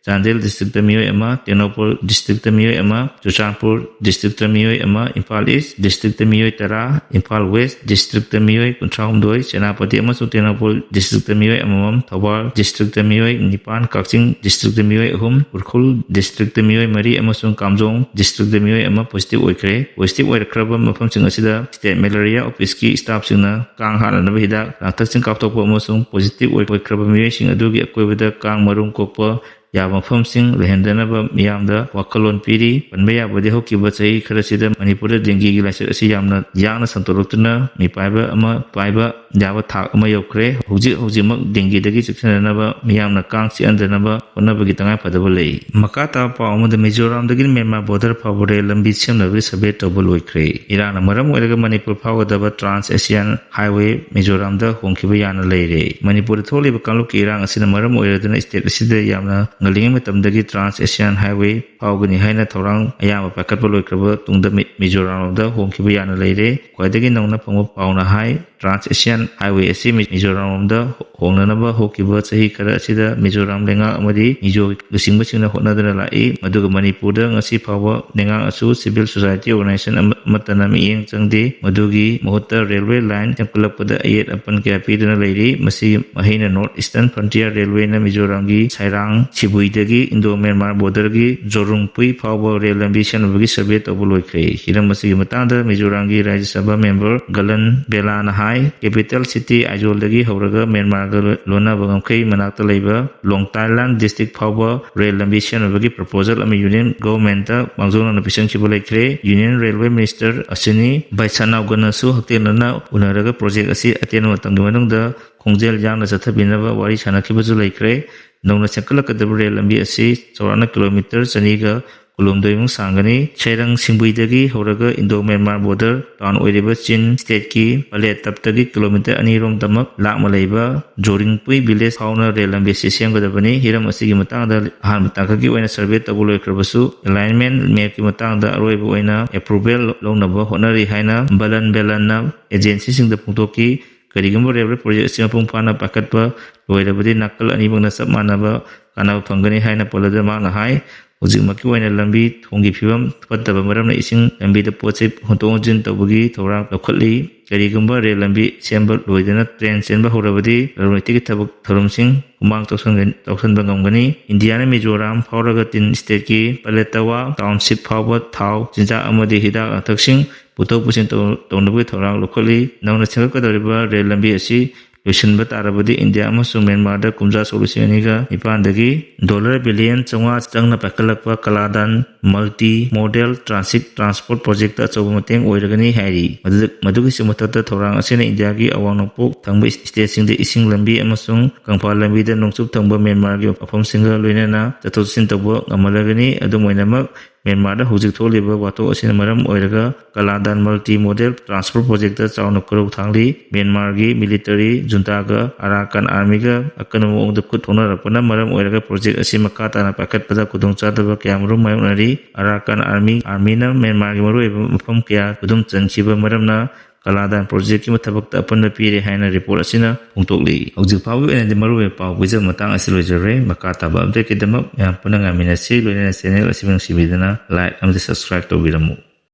ꯆꯥꯟꯗꯦꯜ districtꯇ ꯃꯤꯑꯣꯏ ꯑꯃ, ꯇꯦꯡꯅꯧꯄꯜ districtꯇ ꯃꯤꯑꯣꯏ ꯑꯃ, ꯆꯨꯔꯆꯥꯟꯄꯨꯔ districtꯇ ꯃꯤꯑꯣꯏ ꯑꯃ, ꯏꯝꯐꯥꯜ East districtꯇ ꯃꯤꯑꯣꯏ ꯇꯔꯥ, ꯏꯝꯐꯥꯜ West districtꯇ ꯃꯤꯑꯣꯏ ꯀꯨꯟꯊ꯭ꯔꯥꯍꯨꯝꯗꯣꯏ, ꯁꯦꯅꯥꯄꯇꯤ ꯑꯃꯁꯨꯡ ꯇꯦꯡꯅꯧꯄꯜ districtꯇ ꯃꯤꯑꯣꯏ ꯑꯃꯃꯝ, ꯊꯧꯕꯥꯜ districtꯇ ꯃꯤꯑꯣꯏ ꯅꯤꯄꯥꯟ, ꯀꯛꯆꯤꯡ districtꯇ ꯃꯤꯑꯣꯏ ꯑꯍꯨꯝ, ꯎꯈ꯭ꯔꯨꯜ districtꯇ ꯃꯤꯑꯣꯏ ꯃꯔꯤ ꯑꯃꯁꯨꯡ ꯀꯥꯝꯖꯣꯡ districtꯇ ꯃꯤꯑꯣꯏ ꯑꯃ positive ꯑꯣꯏꯈ꯭ꯔꯦ꯫ Positive ꯑꯣꯏꯔꯛꯈ꯭ꯔꯕ ꯃꯐꯝꯁꯤꯡ ꯑꯁꯤꯗ State Malaria Officeꯀꯤ staffꯁꯤꯡꯅ ꯀꯥꯡ ꯍꯥꯠꯅꯅꯕ ꯍꯤꯗꯥꯛ ꯂꯥꯡꯊꯛꯁꯤꯡ ꯀꯥꯞꯊꯣꯛꯄ ꯑꯃꯁꯨꯡ positive ꯑꯣꯏꯈ꯭ꯔꯕ ꯃꯤꯑꯣꯏꯁꯤꯡ ꯑꯗꯨꯒꯤ ꯑꯀꯣꯏꯕꯗ ꯀꯥꯡ ꯃꯔꯨꯝ ꯀꯣꯛꯄ ꯌꯥꯕ ꯃꯐꯝꯁꯤꯡ ꯂꯩꯍꯟꯗꯅꯕ ꯃꯤꯌꯥꯝꯗ ꯋꯥꯈꯜꯂꯣꯟ ꯄꯤꯔꯤ꯫ ꯄꯟꯕ ꯌꯥꯕꯗꯤ, ꯍꯧꯈꯤꯕ ꯆꯍꯤ ꯈꯔꯁꯤꯗ ꯃꯅꯤꯄꯨꯔꯗ dengueꯒꯤ ꯂꯥꯏꯆꯠ ꯑꯁꯤ ꯌꯥꯝꯅ ꯌꯥꯡꯅ ꯁꯟꯗꯣꯔꯛꯇꯨꯅ ꯃꯤꯄꯥꯏꯕ ꯑꯃ ꯄꯥꯏꯕ ꯌꯥꯕ ꯊꯥꯛ ꯑꯃ ꯌꯧꯈ꯭ꯔꯦ꯫ ꯍꯧꯖꯤꯛ ꯍꯧꯖꯤꯛꯃꯛ dengueꯗꯒꯤ ꯆꯦꯛꯁꯤꯟꯅꯅꯕ ꯃꯤꯌꯥꯝꯅ ꯀꯥꯡ ꯆꯤꯛꯍꯟꯗꯅꯕ ꯍꯣꯠꯅꯕꯒꯤ ꯇꯉꯥꯏ ꯐꯗꯕ ꯂꯩ꯫ ꯃꯈꯥ ꯇꯥꯕ ꯄꯥꯎ ꯑꯃꯗ, ꯃꯤꯖꯣꯔꯥꯝꯗꯒꯤ ꯃ꯭ꯌꯥꯟꯃꯥꯔ border ꯐꯥꯎꯕ ꯔꯦꯜ ꯂꯝꯕꯤ ꯁꯦꯝꯅꯕꯒꯤ survey ꯇꯧꯕ ꯂꯣꯏꯈ꯭ꯔꯦ꯫ ꯏꯔꯥꯡꯅ ꯃꯔꯝ ꯑꯣꯏꯔꯒ ꯃꯅꯤꯄꯨꯔ ꯐꯥꯎꯒꯗꯕ Trans Asian Highway ꯃꯤꯖꯣꯔꯥꯝꯗ ꯍꯣꯡꯈꯤꯕ ꯌꯥꯅ ꯂꯩꯔꯦ꯫ ꯃꯅꯤꯄꯨꯔꯗ ꯊꯣꯛꯂꯤꯕ ꯀꯥꯡꯂꯨꯞꯀꯤ ꯏꯔꯥꯡ ꯑꯁꯤꯅ ꯃꯔꯝ ꯑꯣꯏꯔꯗꯨꯅ state ꯑꯁꯤꯗ ꯌꯥꯝꯅ ꯉꯜꯂꯤꯉꯩ ꯃꯇꯝꯗꯒꯤ Trans Asian Highway ꯐꯥꯎꯒꯅꯤ ꯍꯥꯏꯅ ꯊꯧꯔꯥꯡ ꯑꯌꯥꯝꯕ ꯄꯥꯏꯈꯠꯄ ꯂꯣꯏꯈ꯭ꯔꯕ ꯇꯨꯡꯗ ꯃꯤ-, ꯃꯤꯖꯣꯔꯥꯝ ꯂꯣꯝꯗ ꯍꯣꯡꯈꯤꯕ ꯌꯥꯅ ꯂꯩꯔꯦ꯫ ꯈ꯭ꯋꯥꯏꯗꯒꯤ ꯅꯧꯅ ꯐꯪꯕ ꯄꯥꯎꯅ ꯍꯥꯏ, Trans Asian Highway ꯑꯁꯤ ꯃꯤ-, ꯃꯤꯖꯣꯔꯥꯝ ꯂꯣꯝꯗ ꯍꯣꯡꯅꯅꯕ ꯍꯧꯈꯤꯕ ꯆꯍꯤ ꯈꯔ ꯑꯁꯤꯗ ꯃꯤꯖꯣꯔꯥꯝ ꯂꯩꯉꯥꯛ ꯑꯃꯗꯤ ꯃꯤꯖꯣ ꯂꯨꯆꯤꯡꯕꯁꯤꯡꯅ ꯍꯣꯠꯅꯗꯨꯅ ꯂꯥꯛꯏ꯫ ꯑꯗꯨꯒ ꯃꯅꯤꯄꯨꯔꯗ ꯉꯁꯤ ꯐꯥꯎꯕ ꯂꯩꯉꯥꯛꯅꯁꯨ civil society organization ꯑꯃ-, ꯑꯃꯠꯇꯅ ꯃꯤꯠꯌꯦꯡ ꯆꯪꯗꯦ꯫ ꯃꯗꯨꯒꯤ ꯃꯍꯨꯠꯇ railway line ꯁꯦꯝꯒꯠꯂꯛꯄꯗ ꯑꯌꯦꯠ ꯑꯄꯟ ꯀꯌꯥ ꯄꯤꯗꯨꯅ ꯂꯩꯔꯤ꯫ ꯃꯁꯤꯒꯤ ꯃꯍꯩꯅ North Eastern Frontier Railwayꯅ ꯃꯤꯖꯣꯔꯥꯝꯒꯤ ꯁꯥꯏꯔꯥꯡ ꯁꯤꯕꯨꯏꯗꯒꯤ Indo Myanmar borderꯒꯤ ꯖꯣꯔꯨꯡꯄꯨꯏ ꯐꯥꯎꯕ ꯔꯦꯜ ꯂꯝꯕꯤ ꯁꯦꯝꯅꯕꯒꯤ survey ꯇꯧꯕ ꯂꯣꯏꯈ꯭ꯔꯦ꯫ ꯍꯤꯔꯝ ꯑꯁꯤꯒꯤ ꯃꯇꯥꯡꯗ ꯃꯤꯖꯣꯔꯥꯝꯒꯤ ꯔꯥꯖ꯭ꯌ ꯁꯚꯥ member ꯒꯂꯟ ꯕꯦꯂꯥꯅ ꯍꯥꯏ, capital city ꯑꯥꯏꯖꯣꯜꯗꯒꯤ ꯍꯧꯔꯒ ꯃ꯭ꯌꯥꯟꯃꯥꯔꯒ ꯂꯣꯏꯅꯕ ꯉꯝꯈꯩ ꯃꯅꯥꯛꯇ ꯂꯩꯕ ꯂꯣꯡꯇꯥꯏꯂꯥꯟ district ꯐꯥꯎꯕ ꯔꯦꯜ ꯂꯝꯕꯤ ꯁꯦꯝꯅꯕꯒꯤ proposal ꯑꯃ Union Governmentꯇ ꯃꯥꯡꯖꯧꯅꯅ ꯄꯤꯁꯤꯟꯈꯤꯕ ꯂꯩꯈ꯭ꯔꯦ꯫ Union Railway Minister ꯑꯁꯤꯅꯤ ꯕꯥꯏꯁꯥꯅꯥꯎꯒꯅꯁꯨ ꯍꯛꯊꯦꯡꯅꯅ ꯎꯅꯔꯒ project ꯑꯁꯤ ꯑꯇꯦꯟꯕ ꯃꯇꯝꯒꯤ ꯃꯅꯨꯡꯗ ꯈꯣꯡꯖꯦꯜ ꯌꯥꯡꯅ ꯆꯠꯊꯕꯤꯅꯕ ꯋꯥꯔꯤ ꯁꯥꯟꯅꯈꯤꯕꯁꯨ ꯂꯩꯈ꯭ꯔꯦ꯫ ꯅꯧꯅ ꯁꯦꯝꯒꯠꯂꯛꯀꯗꯕ ꯔꯦꯜ ꯂꯝꯕꯤ ꯑꯁꯤ ꯆꯥꯎꯔꯥꯛꯅ ꯀꯤꯂꯣꯃꯤꯇꯔ ꯆꯅꯤꯒ ꯀꯨꯟꯍꯨꯝꯗꯣꯏꯃꯨꯛ ꯁꯥꯡꯒꯅꯤ꯫ ꯁꯦꯔꯪ ꯁꯤꯡꯕꯨꯏꯗꯒꯤ ꯍꯧꯔꯒ ꯏꯟꯗꯣ ꯃ꯭ꯌꯥꯟꯃꯥꯔ ꯕꯣꯔꯗꯔ ꯇꯥꯎꯟ ꯑꯣꯏꯔꯤꯕ ꯆꯤꯟ ꯁ꯭ꯇꯦꯠꯀꯤ ꯄꯂꯦꯠ ꯇꯞꯇꯒꯤ ꯀꯤꯂꯣꯃꯤꯇꯔ ꯑꯅꯤꯔꯣꯝꯗꯃꯛ ꯂꯥꯞꯅ ꯂꯩꯕ ꯖꯣꯔꯤꯡꯄꯨꯏ ꯚꯤꯂꯦꯖ ꯐꯥꯎꯅ ꯔꯦꯜ ꯂꯝꯕꯤ ꯑꯁꯤ ꯁꯦꯝꯒꯗꯕꯅꯤ꯫ ꯍꯤꯔꯝ ꯑꯁꯤꯒꯤ ꯃꯇꯥꯡꯗ ꯑꯍꯥꯟꯕ ꯇꯥꯡꯀꯛꯀꯤ ꯑꯣꯏꯅ ꯁꯔꯚꯦ ꯇꯧꯕ ꯂꯣꯏꯈ꯭ꯔꯕꯁꯨ, ꯑꯦꯂꯥꯏꯟꯃꯦꯟ ꯃꯦꯞꯀꯤ ꯃꯇꯥꯡꯗ ꯑꯔꯣꯏꯕ ꯑꯣꯏꯅ ꯑꯦꯄ꯭ꯔꯨꯚꯦꯜ ꯂꯧꯅꯕ ꯍꯣꯠꯅꯔꯤ ꯍꯥꯏꯅ ꯕꯂꯟ ꯕꯦꯂꯟꯅ ꯑꯦꯖꯦꯟꯁꯤꯁꯤꯡꯗ ꯐꯣꯡꯗꯣꯛꯈꯤ꯫ ꯀꯔꯤꯒꯨꯝꯕ ꯔꯦꯜꯋꯦ ꯄ꯭ꯔꯣꯖꯦꯛ ꯑꯁꯤ ꯃꯄꯨꯡ ꯐꯥꯅ ꯄꯥꯏꯈꯠꯄ ꯂꯣꯏꯔꯕꯗꯤ, ꯅꯥꯀꯜ ꯑꯅꯤꯃꯛꯅ ꯆꯞ ꯃꯥꯟꯅꯕ ꯀꯥꯟꯅꯕ ꯐꯪꯒꯅꯤ ꯍꯥꯏꯅ ꯄꯣꯜꯂꯗ ꯃꯍꯥꯛꯅ ꯍꯥꯏ꯫ ꯍꯧꯖꯤꯛꯃꯛꯀꯤ ꯑꯣꯏꯅ ꯂꯝꯕꯤ ꯊꯣꯡꯒꯤ ꯐꯤꯕꯝ ꯐꯠꯇꯕ ꯃꯔꯝꯅ ꯏꯁꯤꯡ ꯂꯝꯕꯤꯗ ꯄꯣꯠ ꯆꯩ ꯍꯣꯟꯗꯣꯛ ꯍꯣꯟꯖꯤꯟ ꯇꯧꯕꯒꯤ ꯊꯧꯔꯥꯡ ꯂꯧꯈꯠꯂꯤ꯫ ꯀꯔꯤꯒꯨꯝꯕ ꯔꯦꯜ ꯂꯝꯕꯤ ꯁꯦꯝꯕ ꯂꯣꯏꯗꯅ ꯇ꯭ꯔꯦꯟ ꯆꯦꯟꯕ ꯍꯧꯔꯕꯗꯤ, ꯂꯂꯣꯟ ꯏꯇꯤꯛꯀꯤ ꯊꯕꯛ ꯊꯧꯔꯝꯁꯤꯡ ꯄꯨꯃꯥꯡ ꯆꯥꯎꯁꯤꯟꯒꯅꯤ, ꯇꯧꯁꯤꯟꯕ ꯉꯝꯒꯅꯤ꯫ ꯏꯟꯗꯤꯌꯥꯅ ꯃꯤꯖꯣꯔꯥꯝ ꯐꯥꯎꯔꯒ ꯇꯤꯟ ꯁ꯭ꯇꯦꯠꯀꯤ ꯄꯂꯦꯇꯋꯥ ꯇꯥꯎꯟꯁꯤꯞ ꯐꯥꯎꯕ ꯊꯥꯎ, ꯆꯤꯟꯖꯥꯛ ꯑꯃꯗꯤ ꯍꯤꯗꯥꯛ ꯂꯥꯡꯊꯛꯁꯤꯡ ꯄꯨꯊꯣꯛ ꯄꯨꯁꯤꯟ ꯇꯧ-, ꯇꯧꯅꯕꯒꯤ ꯊꯧꯔꯥꯡ ꯂꯧꯈꯠꯂꯤ꯫ ꯅꯧꯅ ꯁꯦꯝꯒꯠꯀꯗꯧꯔꯤꯕ ꯔꯦꯜ ꯂꯝꯕꯤ ꯑꯁꯤ ꯂꯣꯏꯁꯤꯟꯕ ꯇꯥꯔꯕꯗꯤ, ꯏꯟꯗꯤꯌꯥ ꯑꯃꯁꯨꯡ ꯃ꯭ꯌꯥꯟꯃꯥꯔꯗ ꯀꯨꯝꯖꯥ ꯁꯣꯛ ꯂꯤꯁꯤꯡ ꯑꯅꯤꯒ ꯅꯤꯄꯥꯟꯗꯒꯤ ꯗꯣꯂꯔ ꯕꯤꯂꯤꯌꯟ ꯆꯥꯝꯃꯉꯥ ꯆꯪꯅ ꯄꯥꯏꯈꯠꯂꯛꯄ Kaladan multimodal transit transport project ꯑꯆꯧꯕ ꯃꯇꯦꯡ ꯑꯣꯏꯔꯒꯅꯤ ꯍꯥꯏꯔꯤ꯫ ꯃꯗꯨꯗ-, ꯃꯗꯨꯒꯤꯁꯨ ꯃꯊꯛꯇ, ꯊꯧꯔꯥꯡ ꯑꯁꯤꯅ ꯏꯟꯗꯤꯌꯥꯒꯤ ꯑꯋꯥꯡ ꯅꯣꯡꯄꯣꯛ ꯊꯪꯕ ꯁ꯭ꯇꯦꯠꯁꯤꯡꯗ ꯏꯁꯤꯡ ꯂꯝꯕꯤ ꯑꯃꯁꯨꯡ ꯀꯪꯐꯥꯜ ꯂꯝꯕꯤꯗ ꯅꯣꯡꯆꯨꯞ ꯊꯪꯕ ꯃ꯭ꯌꯥꯟꯃꯥꯔꯒꯤ ꯃꯐꯝꯁꯤꯡꯒ ꯂꯣꯏꯅꯅ ꯆꯠꯊꯣꯛ ꯆꯠꯁꯤꯟ ꯇꯧꯕ ꯉꯝꯍꯜꯂꯒꯅꯤ꯫ ꯑꯗꯨꯝ ꯑꯣꯏꯅꯃꯛ, ꯃ꯭ꯌꯥꯟꯃꯥꯔꯗ ꯍꯧꯖꯤꯛ ꯊꯣꯛꯂꯤꯕ ꯋꯥꯊꯣꯛ ꯑꯁꯤꯅ ꯃꯔꯝ ꯑꯣꯏꯔꯒ ꯀꯂꯥꯗꯥꯟ ꯃꯜꯇꯤ ꯃꯣꯗꯦꯜ ꯇ꯭ꯔꯥꯟꯁꯄꯣꯔꯠ ꯄ꯭ꯔꯣꯖꯦꯛꯇ ꯆꯥꯎꯅ ꯈꯨꯔꯧ ꯊꯥꯡꯂꯤ꯫ ꯃ꯭ꯌꯥꯟꯃꯥꯔꯒꯤ ꯃꯤꯂꯤꯇꯔꯤ ꯖꯨꯟꯇꯥꯒ ꯑꯔꯥꯀꯥꯟ ꯑꯥꯔꯃꯤꯒ ꯑꯀꯟꯕ ꯃꯑꯣꯡꯗ ꯈꯨꯠ ꯊꯣꯛꯅꯔꯛꯄꯅ ꯃꯔꯝ ꯑꯣꯏꯔꯒ ꯄ꯭ꯔꯣꯖꯦꯛ ꯑꯁꯤ ꯃꯈꯥ ꯇꯥꯅ ꯄꯥꯏꯈꯠꯄꯗ ꯈꯨꯗꯣꯡꯆꯥꯗꯕ ꯀꯌꯥꯃꯔꯨꯝ ꯃꯥꯌꯣꯛꯅꯔꯤ꯫ ꯑꯔꯥꯀꯥꯟ ꯑꯥꯔꯃꯤ, ꯑꯥꯔꯃꯤꯅ ꯃ꯭ꯌꯥꯟꯃꯥꯔꯒꯤ ꯃꯔꯨꯑꯣꯏꯕ ꯃꯐꯝ ꯀꯌꯥ ꯈꯨꯗꯨꯝ ꯆꯟꯈꯤꯕ ꯃꯔꯝꯅ ꯀꯂꯥꯗꯥꯟ ꯄ꯭ꯔꯣꯖꯦꯛꯀꯤ ꯊꯕꯛꯇ ꯑꯄꯟꯕ ꯄꯤꯔꯦ ꯍꯥꯏꯅ ꯔꯤꯄꯣꯔꯠ ꯑꯁꯤꯅ ꯐꯣꯡꯗꯣꯛꯂꯤ꯫ ꯍꯧꯖꯤꯛ ꯐꯥꯎꯕꯒꯤ ꯑꯣꯏꯅꯗꯤ ꯃꯔꯨꯑꯣꯏꯕ ꯄꯥꯎ ꯄꯤꯖꯕ ꯃꯇꯥꯡ ꯑꯁꯤ ꯂꯣꯏꯖꯔꯦ꯫ ꯃꯈꯥ ꯇꯥꯕ ꯑꯞꯗꯦꯠꯀꯤꯗꯃꯛ ꯃꯌꯥꯝ ꯄꯨꯟꯅ ꯉꯥꯏꯃꯤꯟꯅꯁꯤ꯫ ꯂꯣꯏꯅꯅ ꯆꯦꯅꯦꯜ ꯑꯁꯤꯕꯨ ꯅꯨꯡꯁꯤꯕꯤꯗꯨꯅ ꯂꯥꯏꯛ ꯑꯃꯗꯤ ꯁꯕꯁꯀ꯭ꯔꯥꯏꯕ ꯇꯧꯕꯤꯔꯝꯃꯨ꯫